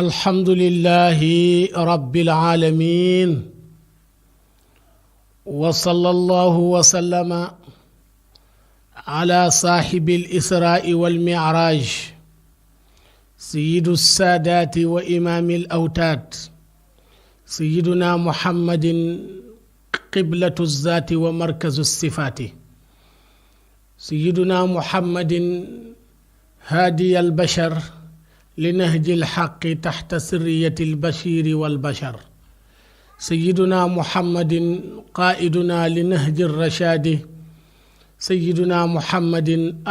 الحمد لله رب العالمين وصلى الله وسلم على صاحب الإسراء والمعراج سيد السادات وإمام الأوتاد سيدنا محمد قبلة الذات ومركز الصفات سيدنا محمد هادي البشر لنهج الحق تحت سرية البشير والبشر سيدنا محمد قائدنا لنهج الرشاد سيدنا محمد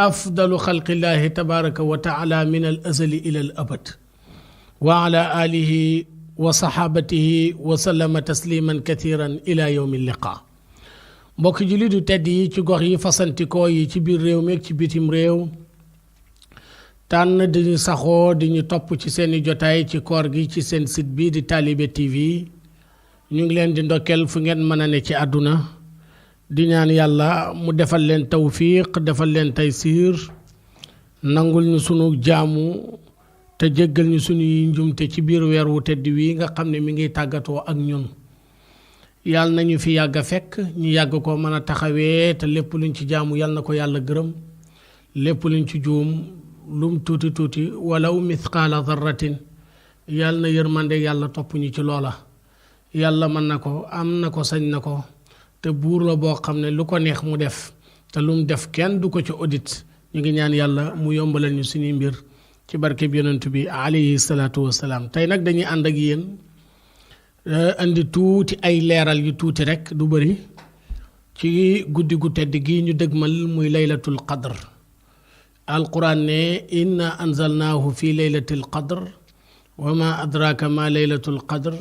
أفضل خلق الله تبارك وتعالى من الأزل إلى الأبد وعلى آله وصحابته وسلم تسليما كثيرا إلى يوم اللقاء mbokk jullit yu tedd yi ci gox yi fasantikoo yi ci biir réew mi ak ci bitim réew tànn diñu saxoo diñu topp ci seeni jotaay ci koor gi ci seen site bi di Talibé TV ñu ngi leen di ndokkel fu ngeen mën a ne ci àdduna di ñaan yàlla mu defal leen tawfiq defal leen taysiir nangul ñu sunu jaamu te jéggal ñu sunuy njumte ci biir weer wu tedd wi nga xam ne mi ngi tàggatoo ak ñun yàlla nañu fi yàgg a fekk ñu yàgg ko mën a taxawee te lépp luñ ci jaamu yàlla na ko yàlla gërëm lépp luñ ci juum lum tuuti tuuti walaw mithqaala dharratin yàlla na yërmande yàlla topp ñu ci loola yàlla mën na ko am na ko sañ na ko te buur la boo xam ne lu ko neex mu def te lum def kenn du ko ci audit ñu ngi ñaan yàlla mu yombalal ñu suñuy mbir ci barke bi yonent bi alayhi salaatu wasalaam tey nag dañuy ànd ak yéen andi tuuti ay leeral yu tuuti rek du bëri ci guddi gu tedd gi ñu dëgmal muy laylatul qadr alquran ne inna anzalnaahu fi laylatil qadr wa ma adraka ma laylatul qadr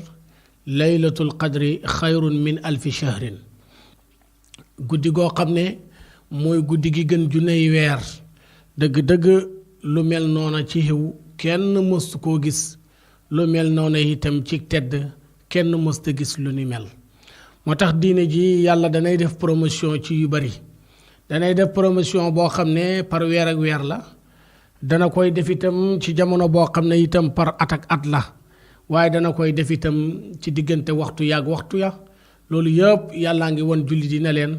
laylatul qadri xayrun min alfi shahrin guddi goo xam ne mooy guddi gi gën junney weer dëgg-dëgg lu mel noona ci xiw kenn mëstu koo gis lu mel noona itam ci tedd kenn mësta gis lu ni mel moo tax diine ji yàlla danay def promotion ci yu bari danay def promotion boo xam ne par weer ak weer la dana koy def itam ci jamono boo xam ne itam par at ak at la waaye dana koy def itam ci diggante waxtu yaag waxtu ya loolu yëpp yàllaa ngi won julli di ne leen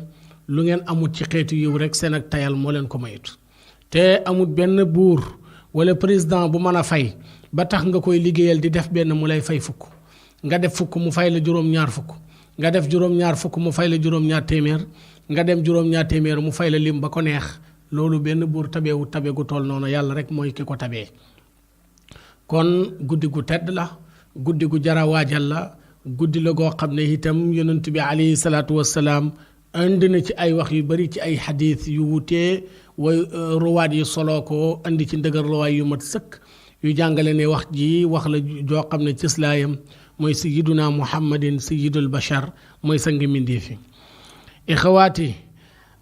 lu ngeen amut ci xeetu yiw rek seen ak tayal moo leen ko mayut te amut benn buur wala président bu mën a fay ba tax nga koy liggéeyal di def benn mu lay fay fukk nga def fukk mu fay la juróom-ñaar fukk nga def juróom-ñaar fukk mu fay la juróom-ñaar téeméer nga dem juróom-ñaar téeméer mu fay la lim ba ko neex loolu benn buur tabeewu tabe gu toll noonu yàlla rek mooy ki ko tabee kon guddi gu tedd la guddi gu jara waajal la guddi la goo xam ne itam yonent bi alayhi salaatu wassalaam andi na ci ay wax yu bari ci ay xadiis yu wutee way ruwaat yi soloo ko andi ci ndëgër luwaay yu mat sëkk yu jàngale ne wax ji wax la joo xam ne cëslaayam mooy sayyiduna muhammadin sayyidul bashar mooy sangi mindeefi ixawaati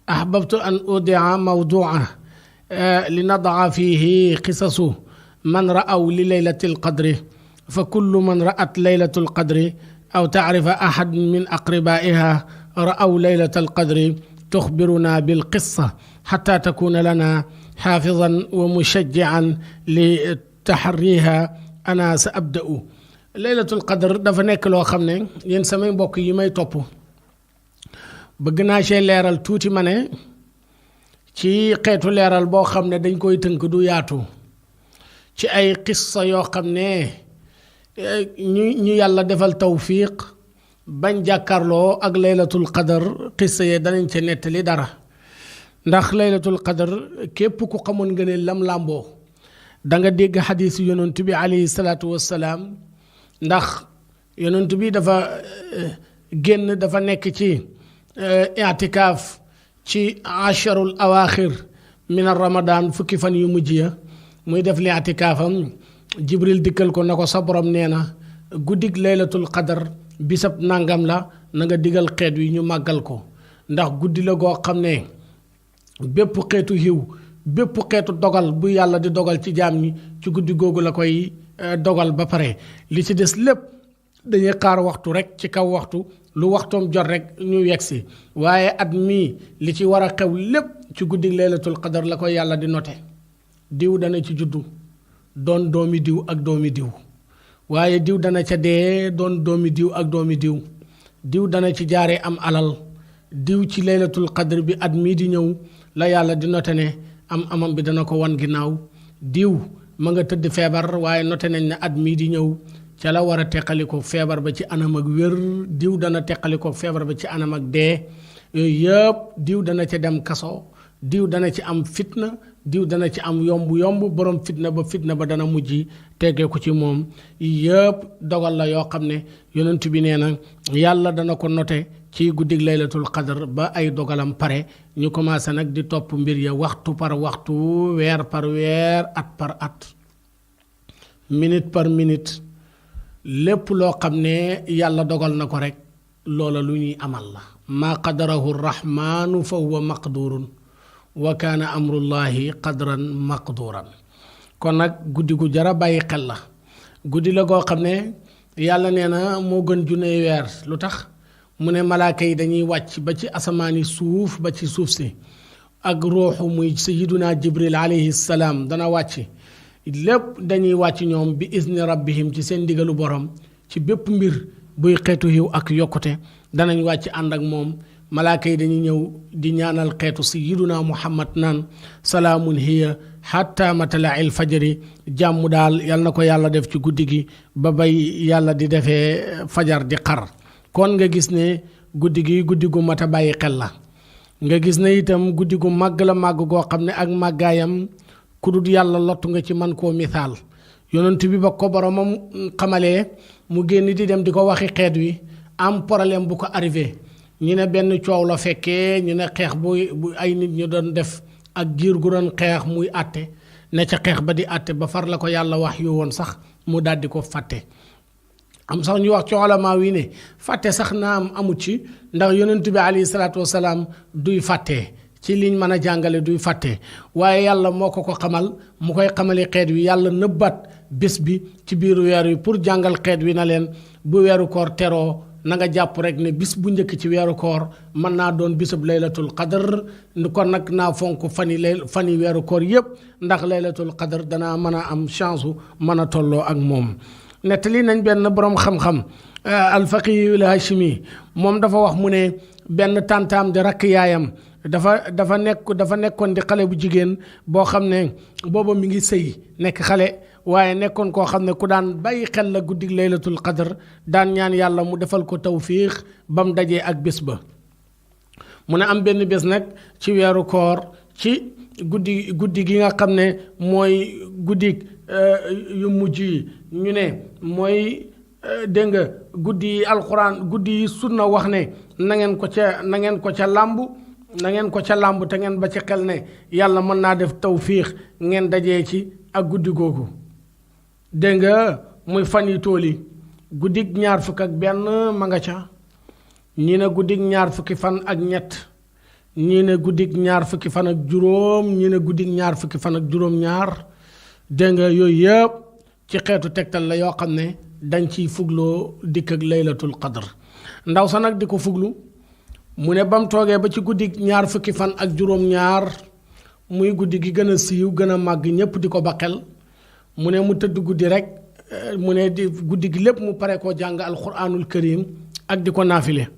ahbabtu an udia mawdua linadaa fihi qisasu man ra'aw li laylati alqadri fa kullu man ra'at laylatu alqadri aw tacrifa ahad min aqribaiha ra'aw laylata alqadri tuxbiruna bilqissa xata takuna lana xaafizan wa mushajjian li taxarriha ana sa abda'u laylatul qadr dafa nekk loo xam ne yéen samay mbokk yi may topp bëgg naa cee leeral tuuti ma ne ci xeetu leeral boo xam ne dañ koy tënk du yaatu ci ay qissa yoo xam ne ñu yàlla defal tawfiq bañ jàkkarloo ak laylatul qadr qissa yee danañ ca nettali dara ndax laylatul qadr képp ku xamoon nga ne lam làmboo da nga dégg xadiis yonent bi alayhi salaatu wassalaam ndax yonent bi dafa génn dafa nekk ci i'tikaaf ci asharul awaaxir min ramadan fukki fan yu mujj ya muy def li i'tikaafam jibril dikkal ko na ko sa borom nee na guddig laylatul qadar bisab nangam la na nga digal xeet wi ñu màggal ko ndax guddi la goo xam ne bépp xeetu xiw bépp xeetu dogal bu yàlla di dogal ci jaam ñi ci guddi googu la koy dogal ba pare li ci des lépp dañuy xaar waxtu rek ci kaw waxtu lu waxtoom jot rek ñu yegsi waaye at mii li ci war a xew lépp ci guddi laylatul qadar la koy yàlla di note diw dana ci juddu doon doomi diw ak doomi diw waaye diw dana ca dee doon doomi diw ak doomi diw, diw dana ci jaare am alal, diw ci laylatul qadr bi at mii di ñëw la yàlla di note ne am amam bi dana ko wan ginnaaw, diw ma nga tëdd feebar waaye note nañ ne at mii di ñëw ca la war a teqali ko feebar ba ci anam ak wér, diw dana teqali ko feebar ba ci anam ak dee. yooyu yëpp diw dana ca dem kaso, diw dana ci am fitna, diw dana ci am yomb borom fitna ba dana mujj teggee ko ci moom. yëpp dogal la yoo xam ne yonent bi nee na yàlla dana ko note ci guddig laylatul qadr ba ay dogalam pare ñu commencé nag di topp mbir ya waxtu par waxtu, weer par weer, at par at, minute par minute. lépp loo xam ne yàlla dogal na ko rek loola lu ñuy amal la. maa qadarahu rrahmanu fa huwa maqdurun wa kaana amrullahi qadran maqduran. kon nag guddi gu jara bàyyi xel la, guddi la goo xam ne yàlla nee na moo gën junney weer. lu tax mu ne malaaka yi dañuy wàcc ba ci asamaani suuf ba ci suuf si, ak ruuxu muy sayyiduna jibril alayhi salaam dana wàcc, lépp dañuy wàcc ñoom bi izni rabbihim ci seen ndigalu borom ci bépp mbir buy xeetu yiw ak yokkute danañ wàcc ànd ak moom. malaaka yi dañuy ñëw di ñaanal xeetu sayyiduna muhammad naan salaamun hiya hatta matla'il fajri, jàmm daal yal na ko yàlla def ci guddi gi ba bay yàlla di defee fajar di xar. kon nga gis ne guddi gi guddi gu mat a bàyyi xel la. nga gis ne itam guddi gu màgg la màgg goo xam ne ak màggaayam ku dul yàlla lottu nga ci man koo misaal. yonent bi ba ko boromam xamalee mu génn di dem di ko waxi xeet wi am problème bu ko arrivé. ñu ne benn coow la fekkee, ñu ne xeex bu ay nit ñu doon def ak giir gu doon xeex muy àtte ne ca xeex ba di àtte ba far la ko yàlla wax yu woon sax mu daldi ko fàtte. am sax ñu wax ci ulama wi ne fàtte sax naa am amut ci, ndax yonent bi alayhi salaatu wasalaam duy fàtte ci liñ mën a jàngale, duy fàtte. waaye yàlla moo ko xamal, mu koy xamali xeet wi. yàlla nëbbat bés bi ci biir weer wi pour jàngal xeet wi na leen bu weeru koor teroo na nga jàpp rek ne bis bu njëkk ci weeru koor mën naa doon bisub laylatul qadr. kon nag naa fonk fani weeru koor yépp, ndax laylatul qadr danaa mën a am chance mën a tolloo ak moom. nettali nañ benn borom xam-xam alfaqih al hashimi, moom dafa wax mu ne benn tàntaam di rakk yaayam dafa nekkoon di xale bu jigéen boo xam ne booba mi ngi sëy nekk xale, waaye nekkoon koo xam ne ku daan bàyyi xel la guddig laylatul qadr, daan ñaan yàlla mu defal ko tawfiix ba mu dajee ak bés ba. mu ne am benn bés nag ci weeru koor ci guddi gi nga xam ne mooy guddig yu mujj yi, ñu ne mooy dégg nga guddi yi alxuraan, guddi yi sunna wax ne na ngeen ko ca làmb te ngeen ba ci xel ne yàlla mën naa def tawfiix ngeen dajee ci ak guddi googu. dégg nga muy fan yi tool yi guddig ñaar fukk ak benn ma nga ca, ñii ne guddig ñaar fukki fan ak ñett, ñii ne guddig ñaar fukki fan ak juróom, ñii ne guddig ñaar fukki fan ak juróom-ñaar. dégg nga yooyu yëpp ci xeetu tegtal la yoo xam ne dañ ciy fugloo dikk ak laylatul qadr. ndaw sa nag di ko fuglu mu ne ba mu toogee ba ci guddi ñaar fukki fan ak juróom-ñaar muy guddi gi gën a siiw gën a màgg ñépp di ko baqel, mu ne mu tëdd guddi rek, mu ne di guddi gi lépp mu pare koo jàng alquranul karim ak di ko naafile.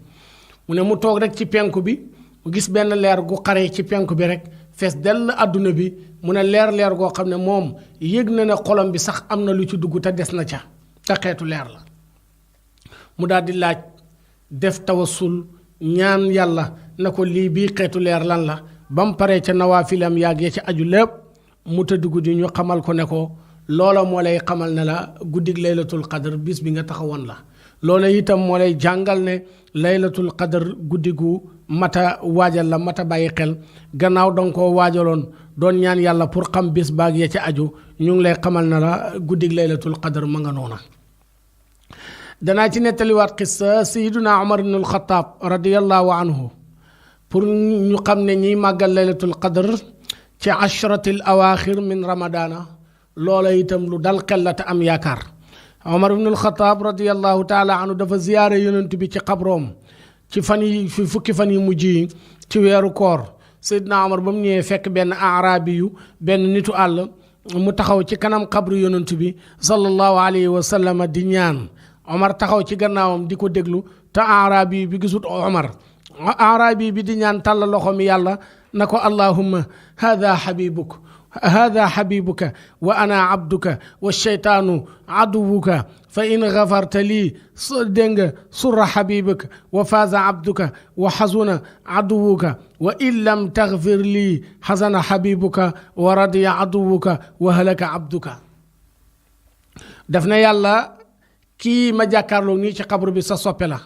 mu ne mu toog rek ci penku bi mu gis benn leer gu xare ci penku bi rek fees dell àdduna bi. mu ne leer goo xam ne moom yëg na ne xolam bi sax am na lu ci dugg te des na ca te xeetu leer la. mu daal di laaj def tawassul ñaan yàlla na ko lii bii xeetu leer lan la. ba mu paree ca nawaafilam yàgg ya ca aju lépp mu tëdd guddi ñu xamal ko ne ko loola moo lay xamal ne la guddig laylatul qadr bis bi nga taxawoon la. loola itam moo lay jàngal ne laylatul qadr guddi gu mata waajal la mata bàyyi xel, gannaaw danga koo waajaloon doon ñaan yàlla pour xam bis baag ya ca aju, ñu ngi lay xamal na la guddig laylatul qadr ma nga noona. danaa ci nettaliwaat xissa sayyiduna Umar ibn al-Khattab radiyallahu anhu pour ñu xam ne ñiy màggal laylatul qadr ci ashratil awaaxir min ramadana loola itam lu dal xel la te am yaakaar. Umar ibn al-Khattab radiyallahu taala anhu dafa ziyaare yonent bi ci xabroom ci fukki fan yi mujj yi ci weeru koor. Seydina Umar ba mu ñëwee fekk benn aaraabi yu benn nitu àll mu taxaw ci kanam xabru yonent bi sallallahu alayhi wa sallam di ñaan Omar taxaw ci gannaawam di ko déglu te arabi bi gisut Omar arabi bi di ñaan tàll loxo mi yàlla na ko allahumma هذا حبيبك وأنا عبدك والشيطان عدوك فإن غفرت لي سر حبيبك وفاز عبدك وحزن عدوك وإن لم تغفر لي حزن حبيبك ورضي عدوك وهلك عبدك دفنا يالا كي ما جاكارلو ني ci xabru bi sa soppe la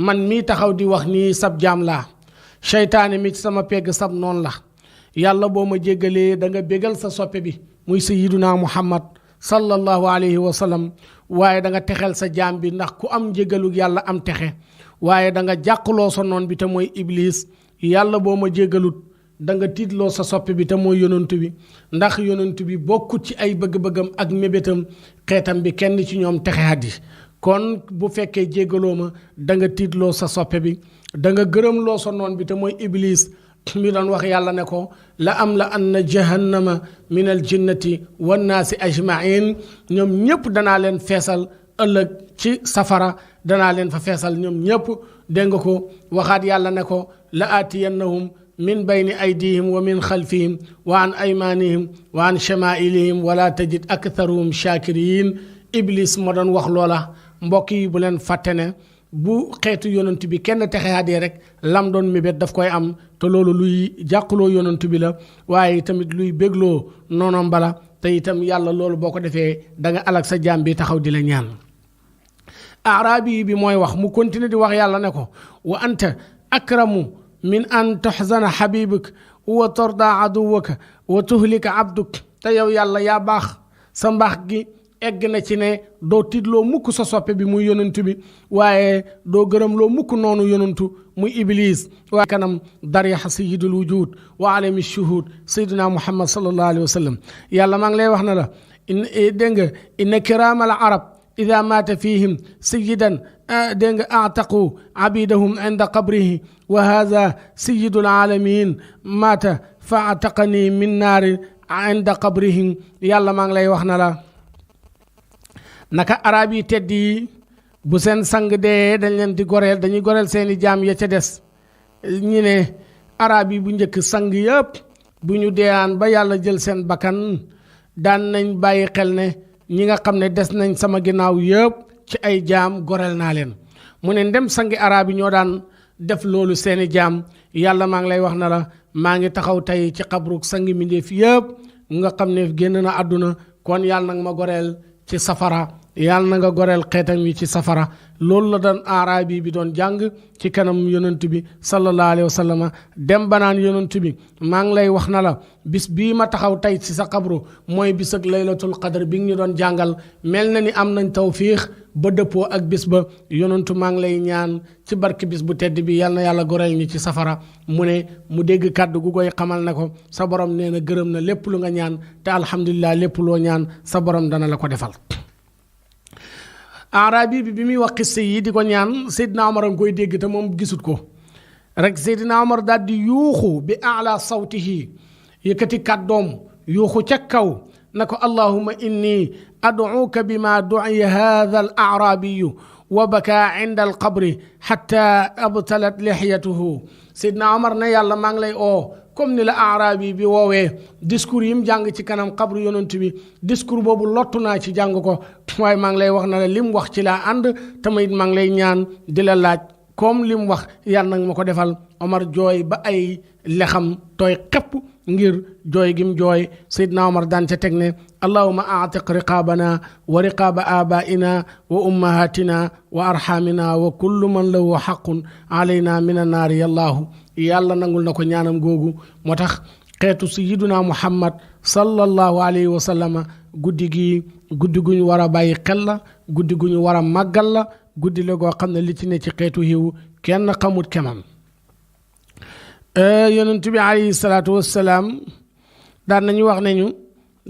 man mi taxaw di wax ni sab jaam la shaytané mi ci sama pegg sab non la yàlla boo ma jéggalee da nga bégal sa soppe bi muy sayyiduna muhammad sallallahu alayhi wa sallam waaye da nga texel sa jaam bi ndax ku am jéggalug yàlla am texe waaye da nga jàqloo sa noon bi te mooy iblis yàlla boo ma jéggalut da nga tiitloo sa soppe bi te mooy yonantu bi ndax yonantu bi bokkut ci ay bëgg-bëggam ak mébétam xeetam bi kenn ci ñoom texe haddi kon bu fekkee jéggaloo ma da nga tiitloo sa soppe bi da nga gërëmloo sa noon bi te mooy iblis mi doon wax yàlla ne ko la am la anna jahannama min al jinnati wan naasi ajmain ñoom ñëpp danaa leen feesal ëllëg ci safara danaa leen fa feesal ñoom ñëpp dégg nga ko waxaat yàlla ne ko la aatiyannahum min bayni aydihim wa min xalfihim wa an aymanihim wa an shamailihim wala tajid aktharuhum shakirin iblis moo doon wax loola mbokk yi bu leen fàtte ne bu xeetu yonent bi kenn texeadee rek lam doon mébét daf koy am te loolu luy jàqloo yonent bi la waaye tamit luy bégloo noonam bala te itam yàlla loolu boo ko defee da nga alak sa jaam bi taxaw di la ñaan arabi bi mooy wax mu continuer di wax yàlla ne ko wa anta akramu min an tuhzana habibuk wa tarda aduwaka wa tuhlika abduk te yow yàlla yaa baax sa mbaax gi egg na ci ne doo tiitloo mukk sa soppe bi muy yonantu bi waaye doo gërëmloo mukk noonu yonantu muy iblis waaye kanam dariya sayyidul wujud wa alami shuhud sayyidina muhammad sallallahu alayhi wa sallam yàlla maa ngi lay wax na la dégg nga inna kiraamal arab ida maata fihim sayyidan dégg nga aataqu abidahum inda qabrihi wa hadha sayyidul alamin maata fa ataqani min naari inda qabrihim yàlla maa ngi lay wax na la naka arab yi tedd yi bu seen sang dee dañ leen di goreel dañuy goreel seeni jaam ya ca des ñi ne arab yi bu njëkk sang yëpp bu ñu deeyaan ba yàlla jël seen bakkan daan nañ bàyyi xel ne ñi nga xam ne des nañ sama ginnaaw yëpp ci ay jaam goreel naa leen mu ne ndem sangi arab yi ñoo daan def loolu seeni jaam yàlla maa ngi lay wax na la maa ngi taxaw tey ci xabruk sangi mbindéef yëpp nga xam ne génn na àdduna kon yàlla nag ma goreel ci safara yàlla na nga goreel xeetam yi ci safara loolu la doon arabi bi doon jàng ci kanam yonent bi sallallahu alayhi wa sallam dem banaan yonent bi maa ngi lay wax na la bis bii ma taxaw tey ci sa xabru mooy bis ak laylatul qadr bi ñu doon jàngal mel na ni am nañ tawfiix ba dëppoo ak bis ba yonentu maa ngi lay ñaan ci barke bis bu tedd bi yàlla na yàlla goreel ñi ci safara mu ne mu dégg kàddu gu koy xamal na ko sa borom nee na gërëm na lépp lu nga ñaan te alhamdulilah lépp loo ñaan sa borom dana la ko defal arabi bi muy wax xisse yi di ko ñaan Seydina Omar a ngi koy dégg te moom gisut ko rek Seydina Omar daal di yuuxu bi ala sawtihi yëkkati kàddoom yuuxu ca kaw na ko allahumma inni ad'uka bima du'iya hadha al a'rabiyu wa baka 'inda al qabri hatta abtalat lihiyatuhu Seydina Omar ne yàlla maa ngi lay oo comme ni la arabi bi woowee discours yi mu jàng ci kanam xabru yonent bi discours boobu lottu naa ci jàng ko waaye maa ngi lay wax na la li mu wax ci laa ànd tamit maa ngi lay ñaan di la laaj comme li mu wax yàlla nag ma ko defal Omar jooy ba ay lexam tooy xepp ngir jooy gim jooy Seydina Omar daan ca teg ne allahumma a'tiq riqaabana wa riqaaba abaa'ina wa ummahatina wa arhamina wa kullu man lahu haqqun alayna min annaari yallaahu yàlla nangul na ko ñaanam googu moo tax xeetu sayyiduna muhammad sallallahu alayhi wa sallam guddi gi guddi gu ñu war a bàyyi xel la guddi gu ñu war a màggal la guddi la goo xam ne li ci ne ci xeetu xiw kenn xamut kemam yonent bi alayhi salaatu wassalaam daan nañu wax nañu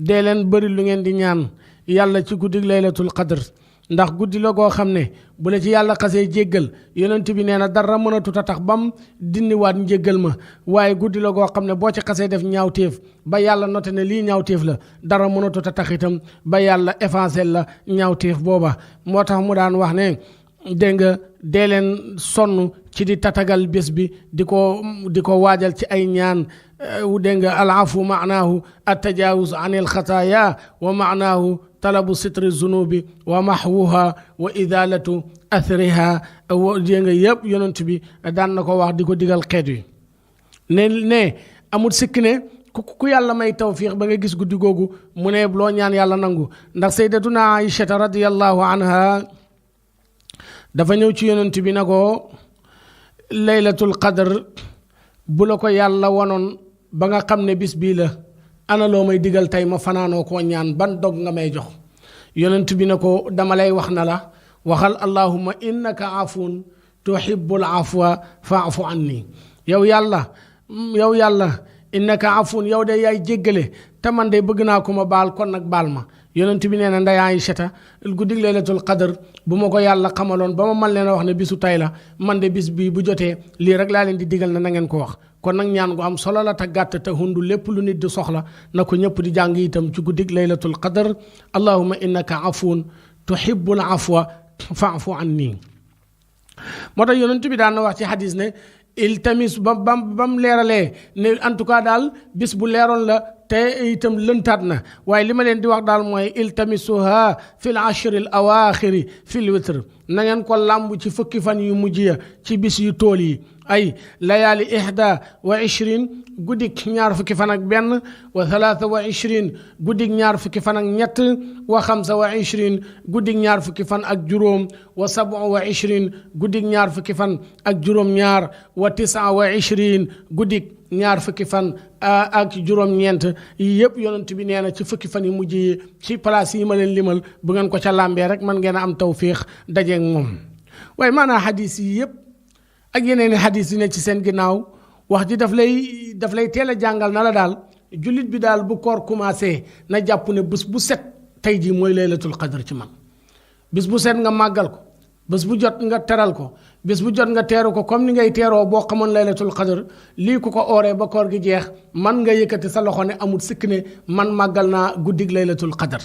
dee leen bëri lu ngeen di ñaan yàlla ci guddi laylatul qadr ndax guddi la goo xam ne bu la ci yàlla xasee jéggal yonent bi nee na dara mënatut a tax bam dindiwaat njéggal ma waaye guddi la goo xam ne boo ci xasee def ñaawteef ba yàlla noté ne lii ñaawteef la dara mënatut a tax itam ba yàlla effacé la ñaawteef booba moo tax mu daan wax ne dégg nga dee leen sonn ci di tatagal bés bi di ko waajal ci ay ñaan dégg nga alafu maanaahu attajawuz an il xataaya wa maanaahu talabu sitri zunubi wa mahwuha wa idalatu athriha dégg nga yëpp yonent bi daan na ko wax di ko digal xeet wi ne amul sikk ne ku yàlla may tawfiix ba nga gis guddi googu mu ne loo ñaan yàlla nangu ndax sayyidatuna Aïchata radiyallahu anha dafa ñëw ci yonent bi na ko laylatul qadr bu la ko yàlla wanoon ba nga xam ne bis bii la ana loo may digal tey ma fanaanoo koo ñaan ban dog nga may jox yonent bi na ko dama lay wax na la waxal allahumma innaka afuun tuhibbul afwa fa'fu anni yow yàlla innaka afuun yow de yaay jéggale te man de bëgg naa ko ma baal kon nag baal ma yonent bi nee na nday Aïchata guddig laylatul qadr bu ma ko yàlla xamaloon ba ma man leen a wax ne bisu tay la man de bis bii bu jotee lii rek laa leen di digal na ngeen ko wax kon nag ñaan gu am solo la te gàtt te hundu lépp lu nit di soxla na ko ñëpp di jàng itam ci guddig laylatul qadr allahumma innaka afuun tuhibbul afwa fa'fu anni moo tax yonent bi daan na wax ci hadis ne iltamis bam leeralee ne en tout cas daal bis bu leeroon la te itam lëntaat na waaye li ma leen di wax daal mooy iltamisuha fil ashril awaaxiri fil witr na ngeen ko làmb ci fukki fan yu mujj ya ci bis yu tool yi ay layaali ihda wa ishrin guddik ñaar fukki fan ak benn wa thalatha wa ishrin guddik ñaar fukki fan ak ñett wa xamsa wa ishrin guddik ñaar fukki fan ak juróom wa sab'a wa ishrin guddik ñaar fukki fan ak juróom ñaar wa tis'a wa ishrin guddik ñaar fukki fan ak juróom-ñeent yi yëpp yonent bi nee na ci fukki fan yu mujj yi ci place yi ma leen limal bu ngeen ko ca làmbee rek man ngeen a am tawfiix dajeeg moom waaye maanaam hadis yi yëpp ak yeneen i hadis yi ne ci seen ginnaaw wax ji daf lay teel a jàngal na la daal jullit bi daal bu koor commencé na jàpp ne bés bu set tey jii mooy laylatul qadr ci man bés bu set nga màggal ko bés bu jot nga teral ko bés bu jot nga teeru ko comme ni ngay teeroo boo xamoon laylatul qadr lii ku ko ooree ba koor gi jeex man nga yëkkati sa loxo ne amul sikk ne man màggal naa guddig laylatul qadr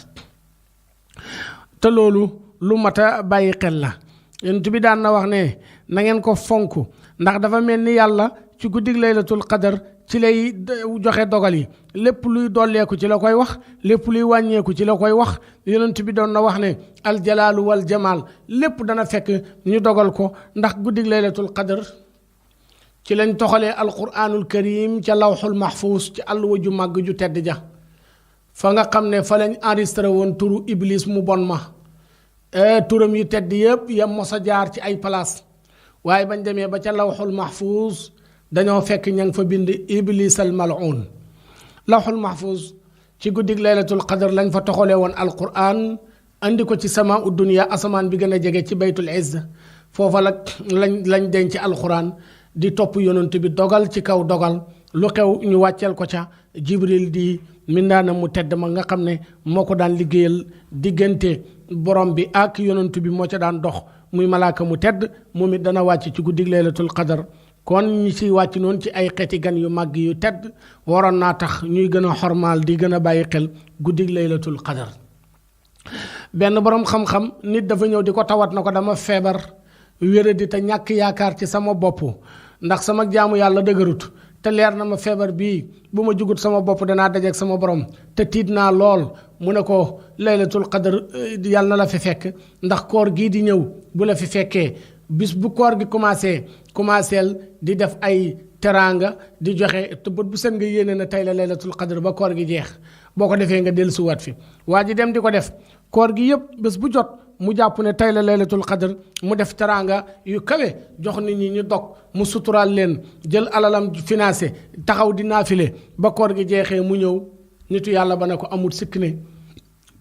te loolu lu mat a bàyyi xel la yonent bi daan na wax ne na ngeen ko fonk ndax dafa mel ni yàlla ci guddig laylatul qadr ci lay joxe dogal yi lépp luy dolleeku ci la koy wax lépp luy wàññeeku ci la koy wax yonent bi doon na wax ne aljalaalu wal jamaal lépp dana fekk ñu dogal ko ndax guddig laylatul qadr ci lañ toxalee alquranul karim ca lawxul mahfuus ci àlluwa ju màgg ju tedd ja fa nga xam ne fa lañ enregistré woon turu iblis mu bon ma turam yu tedd yëpp yam mos a jaar ci ay place waaye bañ demee ba ca lawxul mahfuus dañoo fekk ña ngi fa bind iblis al mal'un lawxul mahfuus ci guddig laylatul qadr lañ fa toxalee woon alquran andi ko ci sama u dunya asamaan bi gën a jege ci baytul izz foofa lañ denc alquran di topp yonent bi dogal ci kaw dogal lu xew ñu wàcceel ko ca jibril di mindaana mu tedd ma nga xam ne moo ko daan liggéeyal diggante borom bi ak yonent bi moo ca daan dox muy malaaka mu tedd moom it dana wàcc ci guddig laylatul qadr kon ñi ci wàcc noonu ci ay xeeti gan yu màgg yu tedd waroon naa tax ñuy gën a xormaal di gën a bàyyi xel guddig laylatul qadr benn borom xam-xam nit dafa ñëw di ko tawat na ko dama feebar wéradi te ñàkk yaakaar ci sama bopp ndax sama jaamu yàlla dëgërut te leer na ma feebar bii bu ma jugut sama bopp danaa dajeek sama borom te tiit naa lool mu ne ko laylatul qadr yàlla na la fi fekk ndax koor gii di ñëw bu la fi fekkee bis bu koor gi commenceel di def ay teraanga di joxe te bët bu seen nga yéene na tey la laylatul qadr ba koor gi jeex boo ko defee nga dellusiwaat fi waa ji dem di ko def koor gi yëpp bés bu jot mu jàpp ne tey la laylatul qadr mu def teraanga yu kawe jox nit ñi ñu dog mu suturaal leen jël alalam financé taxaw di naafile ba koor gi jeexee mu ñëw nitu yàlla ba ne ko amul sikk ne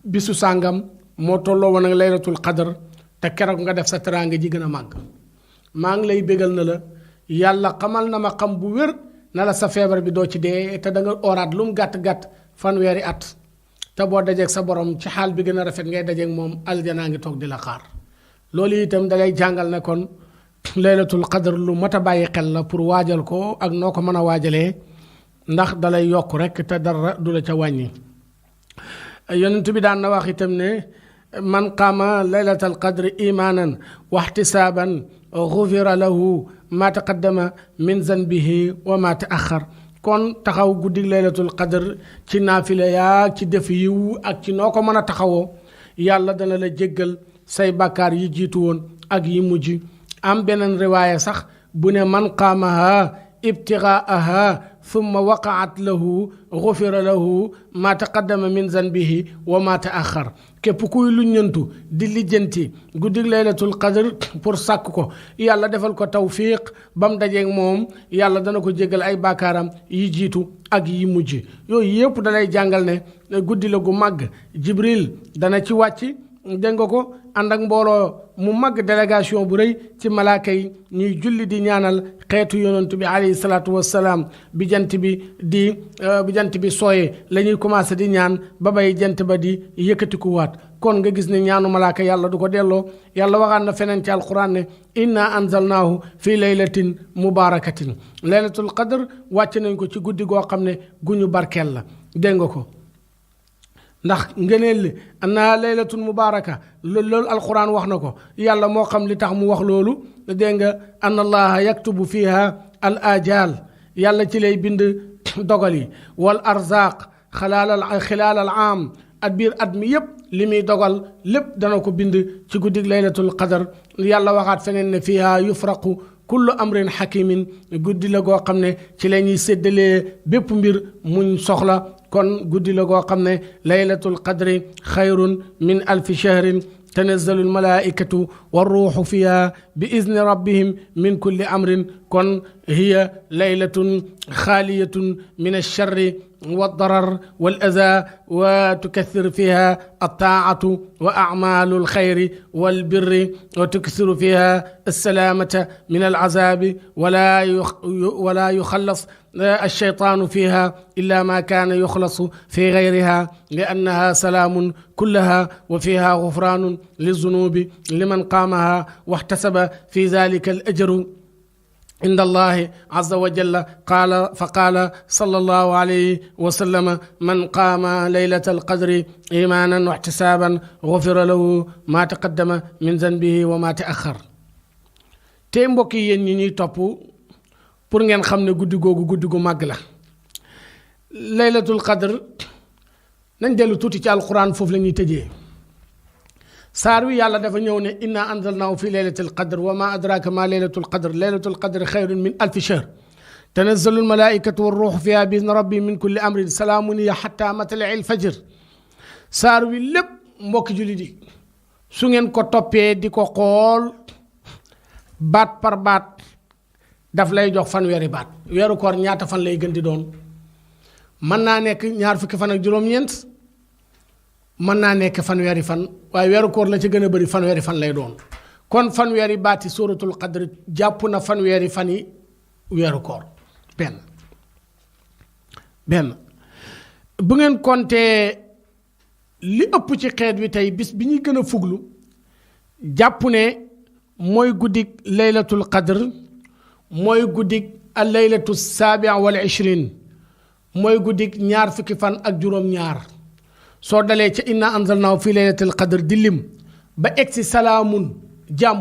bisu sàngam moo tolloo woon ak laylatul qadr te keroog nga def sa teraanga ji gën a màgg maa ngi lay bégal na la yàlla xamal na ma xam bu wér na la sa feebar bi doo ci dee te da nga oraat lu mu gàtt-gàtt fanweeri at te boo dajeeg sa borom ci xaal bi gën a rafet ngay dajeeg moom aljanaa ngi toog di la xaar loolu itam dalay jàngal ne kon laylatul qadr lu mat a bàyyi xel la pour waajal ko ak noo ko mën a waajalee ndax dalay yokk rek te dara du la ca wàññi yonent bi daan na wax itam ne man qaama laylatal qadri imaanan wa ihtisaaban gufira lahu ma taqaddama min zanbihi wa ma taaxar kon taxaw guddi laylatul qadr ci naafila yaa ci def yiw ak ci noo ko mën a taxawoo yàlla dana la jéggal say bàkkaar yi jiitu woon ak yi mujj am beneen riwaaya sax bu ne man qaamaha ibtigaaha thumma waqaat lahu gufira lahu ma taqaddama min zanbihi wa ma taaxar képp kuy luññantu di lijjanti guddi laylatul qadr pour sàkk ko yàlla defal ko tawfiq ba mu dajeeg moom yàlla dana ko jéggal ay baakaaram yi jiitu ak yi mujj yooyu yëpp dalay jàngal ne guddi la gu màgg jibril dana ci wàcc dégg nga ko ànd ak mbooloo mu mag délégation bu rëy ci malaaka yi ñuy julli di ñaanal xeetu yonantu bi alayhi salaatu wassalaam bi jant bi sooyee la ñuy commencé di ñaan ba bay jant ba di yëkkatikuwaat kon nga gis ne ñaanu malaaka yàlla du ko delloo yàlla waxaan na feneen ci alquran ne inna anzalnaahu fi laylatin mubarakatin laylatul qadr wàcc nañ ko ci guddi goo xam ne gu ñu barkeel la dégg nga ko ndax ngëneel li anna laylatun mubaraka loolu alquran wax na ko yàlla moo xam li tax mu wax loolu dégg nga anna allaha yaktubu fiha al ajal yàlla ci lay bind dogal yi wal arzaq xilaal al aam at biir at mi yépp li muy dogal lépp dana ko bind ci guddig laylatul qadar yàlla waxaat feneen ne fiha yufraqu kullu amrin hakimin guddi la goo xam ne ci la ñuy séddalee bépp mbir muñ soxla kon guddi la goo xam ne laylatul qadri xayrun min alfi shahrin tanazzalu almalaikatu warruuxu fiha bi izni rabbihim min kulli amrin kon hiya laylatun xaaliyatun min alcharri والضرر والأذى وتكثر فيها الطاعة وأعمال الخير والبر وتكثر فيها السلامة من العذاب ولا يخلص الشيطان فيها إلا ما كان يخلص في غيرها لأنها سلام كلها وفيها غفران للذنوب لمن قامها واحتسب في ذلك الأجر عند الله عز وجل فقال صلى الله عليه وسلم من قام ليلة القدر إيمانا واحتسابا غفر له ما تقدم من ذنبه وما تأخر tey mbokk yi yéen ñi ñuy topp pour ngeen xam ne guddi googu guddi gu màgg la laylatul qadr nañ dellu tuuti ci alquran foofu la ñuy tëjee saar wi yàlla dafa ñëw ne inna anzalnaahu fi laylatil qadr wa ma adraka ma laylatul qadr xayrun min alfi shahr tanazzalu almalaikatu warruuxu fiha bi izni rabbihim min kulli amrin salaamun hiya hatta matla'il fajr saar wi lépp mbokki jullit yi su ngeen ko toppee di ko xool baat par baat daf lay jox fanweeri baat weeru koor ñaata fan lay gën di doon mën naa nekk ñaar fukki fan ak juróom-ñeent mën naa nekk fanweeri fan waaye weeru koor la ci gën a bëri fanweeri fan lay doon kon fanweeri baati suratul qadr jàpp na fanweeri fan yi weeru koor benn bu ngeen compter li ëpp ci xeet wi tey bis bi ñuy gën a fuglu jàpp ne mooy guddig laylatul qadr mooy guddig al laylatu saabia wal ishrin mooy guddig ñaar fukki fan ak juróom-ñaar soo dalee ca inna anzalnaahu fi laylatil qadr di lim ba egsi salaamun jàmm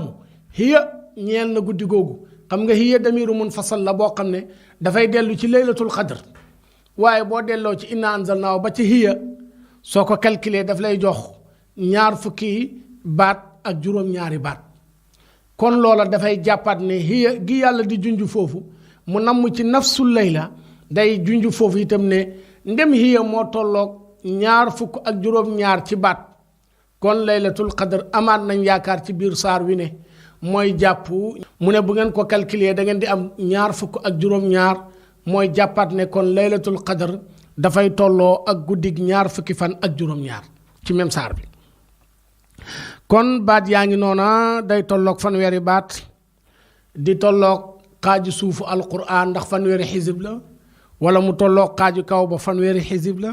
hiya ñeel na guddi googu xam nga hiya damiru munfasal la boo xam ne dafay dellu ci laylatul qadr waaye boo delloo ci inna anzalnaahu ba ci hiya soo ko calculer daf lay jox ñaar fukki baat ak juróom-ñaari baat kon loola dafay jàppaat ne hiya gi yàlla di junj foofu mu namm ci nafsul layla day junj foofu itam ne ndem hiya moo tolloog ñaar fukk ak juróom-ñaar ci baat kon laylatul qadr amaat nañ yaakaar ci biir saar wi ne mooy jàpp mu ne bu ngeen ko calculer da ngeen di am ñaar fukk ak juróom-ñaar mooy jàppaat ne kon laylatul qadr dafay tolloo ak guddig ñaar fukki fan ak juróom-ñaar ci même saar bi kon baat yaa ngi noona day tolloog fanweeri baat di tolloog xaaju suufu alquran ndax fanweeri xisib la wala mu tolloog xaaju kaw ba fanweeri xisib la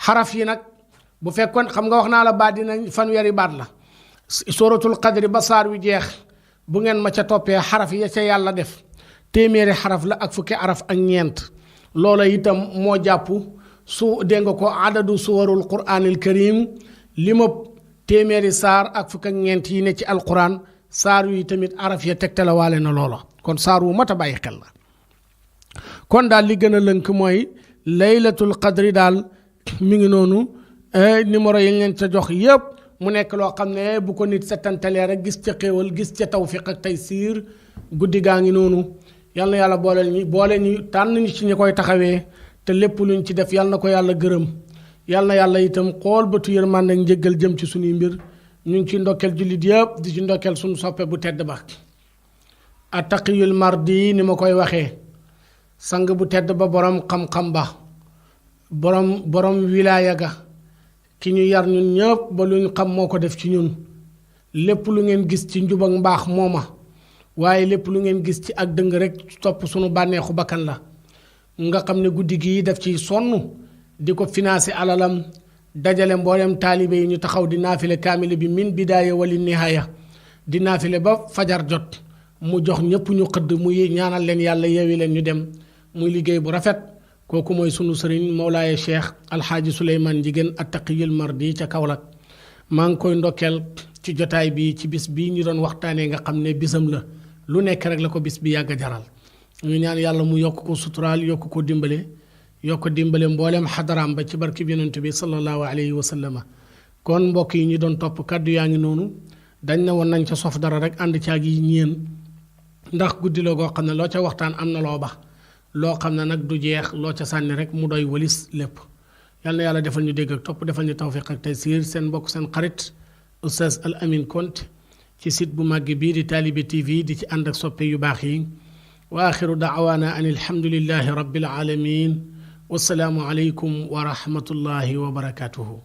xaraf yi nag bu fekkoon xam nga wax naa la baat dinañ fanweeri baat la suratul qadri ba saar wi jeex bu ngeen ma ca toppee xaraf ya ca yàlla def téeméeri xaraf la ak fukki araf ak ñeent loola itam moo jàpp su dégg nga ko adadu suwarul quraanil karim li ma téeméeri saar ak fukk ak ñeent yi ne ci alquran saar yi tamit araf ya tegtalawaale na loola kon saar wu mat a bàyyi xel la kon daal li gën a lënk mooy laylatul qadri daal mi ngi noonu numéro yi leen ca jox yépp mu nekk loo xam ne bu ko nit settantalee rek gis ca xéewal gis ca tawfiq ak taysiir guddi gaa ngi noonu yal na yàlla boole ñu tànn ñu ci ñi koy taxawee te lépp luñ ci def yal na ko yàlla gërëm yal na yàlla itam xool bëtu yërmande ak njëggal jëm ci suñuy mbir ñu ngi ci ndokkeel jullit yëpp di ci ndokkeel suñu soppe bu tedd ba attaqiyul mardi ni ma koy waxee sang bu tedd ba borom xam-xam ba borom wilaaya ga ki ñu yar ñun ñëpp ba luñ xam moo ko def ci ñun lépp lu ngeen gis ci njub ak mbaax mooma waaye lépp lu ngeen gis ci ak dëng rek topp sunu bànneexu bakkan la nga xam ne guddi gii def ci sonn di ko financé alalam dajale mboolem taalibe yi ñu taxaw di naafile kaamile bi min bidaaya wali nihaaya di naafile ba fajar jot mu jox ñëpp ñu xëdd muy ñaanal leen yàlla yeewi leen ñu dem muy liggéey bu rafet kooku mooy sunu sëriñ Mawlaaye Cheikh Alxaaji Souleymane Ndiéguène Attaqiyul Mardi ca Kaolack maa ngi koy ndokkeel ci jotaay bi ci bis bii ñu doon waxtaanee nga xam ne bisam la lu nekk rek la ko bis bi yàgg a jaral ñu ñaan yàlla mu yokk ko suturaal yokk ko dimbale mboolem xadaraam ba ci barki yonent bi sallallahu alayhi wa sallama kon mbokk yi ñu doon topp kàddu yaa ngi noonu dañ ne woon nañ ca sof dara rek ànd caag yi ñeen ndax guddi la goo xam ne loo ca waxtaan am na loo ba loo xam ne nag du jeex loo ca sànni rek mu doy walis lépp yal na yàlla defal ñu dégg ak topp defal ñu tawfiq ak taysiir seen mbokk seen xarit Oustaz Al Amine Konte ci site bu màgg bii di Talibe TV di ci ànd ak soppe yu baax yi wa axiru daawaana an alhamdulillahi rabbil alamin wassalaamu aleykum wa rahmatullahi wa barakatuhu